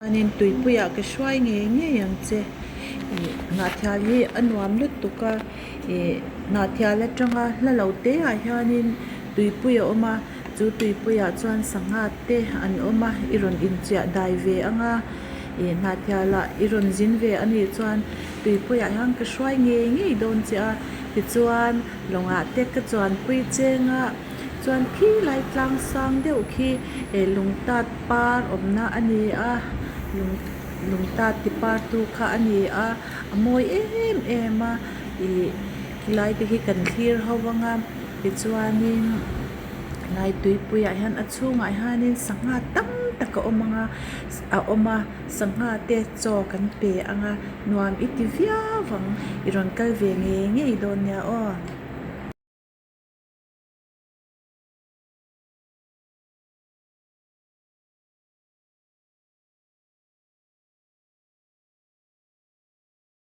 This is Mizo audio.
Chuanin tuipuiah ka hruai ngei ngei ang che. Ih Hnahthial hi a nuam lutuk a, ih Hnahthial atanga hla lo te ah hianin tuipui a awm a, chu tuipuiah chuan sangha te an awm a, i rawn inchiah dai ve ang a, ih Hnahthialah i rawn zin ve a nih chuan tuipuiah hian ka hruai ngei ngei dawn che a, tichuan lawngah te ka chuanpui cheng a. Chuan khi lai tlang sang deuh khi eh lungtat par awmna a ni a lung lungtat ti par tu kha a ni a a mawi em em a ih khilai te khi kan thlir ho ang a tichuanin helai tuipuiah hian a chhungah hianin sangha tam tak a awm ang a a awm a sangha te chaw kan pe ang a nuam i ti viau ang i rawn kal ve ngei ngei dawn nia aw.